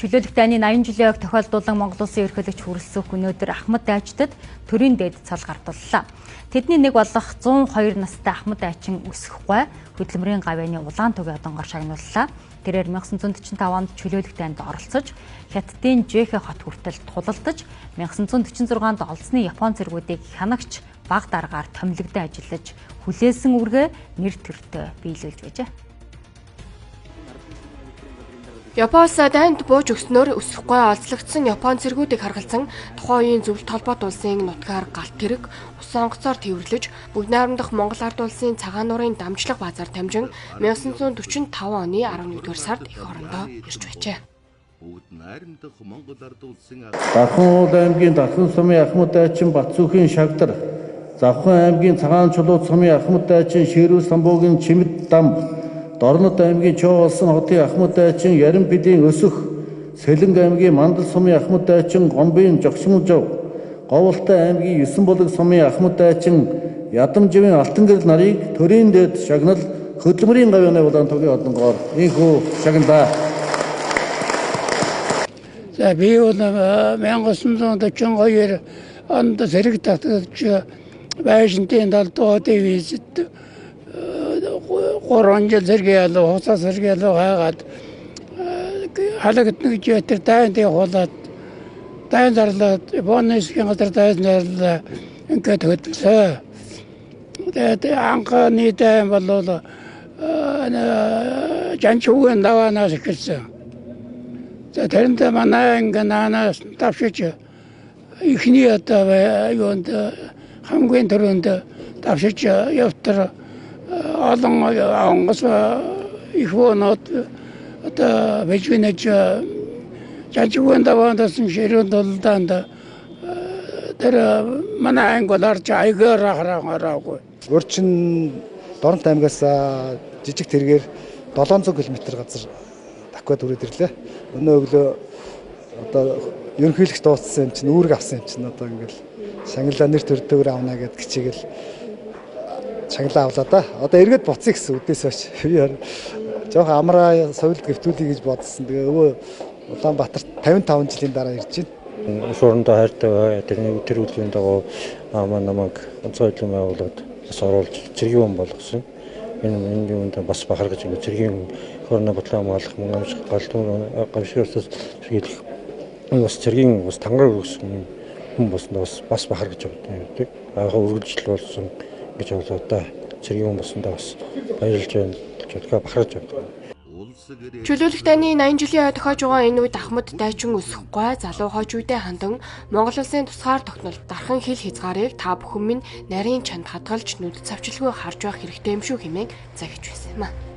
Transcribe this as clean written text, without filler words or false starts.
Чөлөөлөх дайны 80 жилийн ойг тохиолдуулан Монгол Улсын ерөнхийлөгч хүрэлцэх өнөөдөр Ахмад дайчдад төрийн дээд цол гардууллаа. Тэдний нэг болох 102 настай Ахмад дайчин өсөх гуай хөдөлмөрийн гавьяаны улаан тугийн одонгоор шагнууллаа. Тэрээр 1945 онд чөлөөлөх дайнд оролцож, Хятадын Жэхэ хот хүртэл тулалдаж, 1946 онд олзны Япон цэргүүдийг хянагч баг даргаар томилогдон ажиллаж, хүлээсэн үүргээ нэр төртөө биелүүлж байжээ. Япон улсаа дайнд бууж өгснөөр өсөх гуай олзлогдсон Япон цэргүүдийг харгалзан тухайн үеийн зөвлөлт холбоот улсын нутгаар галт тэрэг ус онгоцоор тээвэрлэж бүгд найрамдах Монгол Ард улсын Цагаан нуурын дамжлага баазаар дамжин 1945 оны 11-р сард эх орондоо ирж байжээ. Дархан уул аймгийн Дархан сумын Ахмад дайчин Батцүүхийн шагдар, Завхан аймгийн Цагаан чулуут сумын Ахмад дайчин Ширүү самбуугийн Чимэд дам, Дорнод аймгийн Чоо болсон хотын Ахмад дайчин Яримпилийн Өсөх, Сэлэнг аймгийн Мандал сумын Ахмад дайчин Гомбын Жогшмжов, Говьлтай аймгийн Есэнбулаг сумын Ахмад дайчин Ядамживын Алтангэрэл нарыг төрийн дээд шагнал хөдөлмөрийн гавьяаны улаан тугийн одонгоор инхүү шагналаа. За би бол 1942 онд зэрэг татгаж байшинтын 7 дугаар дивизэд 3 жил зэрэг ялуу, хуцаа зэрэг ялуу хайгаад халагдана гэж тэр дайнд явуулаад дайн зарлаад Японы хэсгийн газар дайн зарлаа ингээд хөдөлсөө. Тэгээд анхны дайн бол Жанчуугийн даваанаас эхэлсэн. За тэрэнд манай анги наанаас давшиж эхний одоо юунд хамгийн түрүүнд давшиж явтар олон онгоц их вонод одоо бэжгэнэж Жанчуугийн даваанаас ширүүн тулдаанд тэр манай анги бол арч аягаар хараагүй. Урчин Дорнот аймгаас жижиг тэргээр 700 км газар давхиад хүрээд ирлээ. Өнөө өглөө одоо ерөнхийлөгч дууссан юм чинь үүрэг авсан юм чинь одоо ингээл шагналаа нэр төрдөөр авна гэд хичээгээл шагналаа авлаа да. Одоо эргээд буцъя гэсэн үдээс хойш би жоохон амраа совилд гэвтүүлье гэж бодсон. Тэгээ өвөө Улаанбаатарт 55 жилийн дараа ирж байна. Улс орондоо хайртай тэрний тэр үйлдвэрийн дагуу намайг онцгой хөдөлгөөн байгуулад бас оруулж цэргийн хүн болгосон. Энэ юунд бас бахаргаж ингэ цэргийн хорно бодлоо хамгаалах мөн амжих галзуу гамшиг улсаас сэргийлэх энэ бас цэргийн бас тангараг өгсөн хүн болсонд бас бахаргаж явдаг. Аа үргэлжлэл болсон гэж болоо да. Цэргийн хүн болсондоо бас баярлж байна гэж бодлоо бахаргаж явдаг. Чөлөөлөх дайны 80 жилийн ой тохиож байгаа энэ үед Ахмад дайчин өсөх гуай залуу хойч үедээ хандан Монгол улсын тусгаар тогтнол дархан хил хязгаарыг та бүхэн минь нарийн чанд хадгалж нүд цавчлгүй харж байх хэрэгтэй юм шүү хэмээн захиж байсан юм а.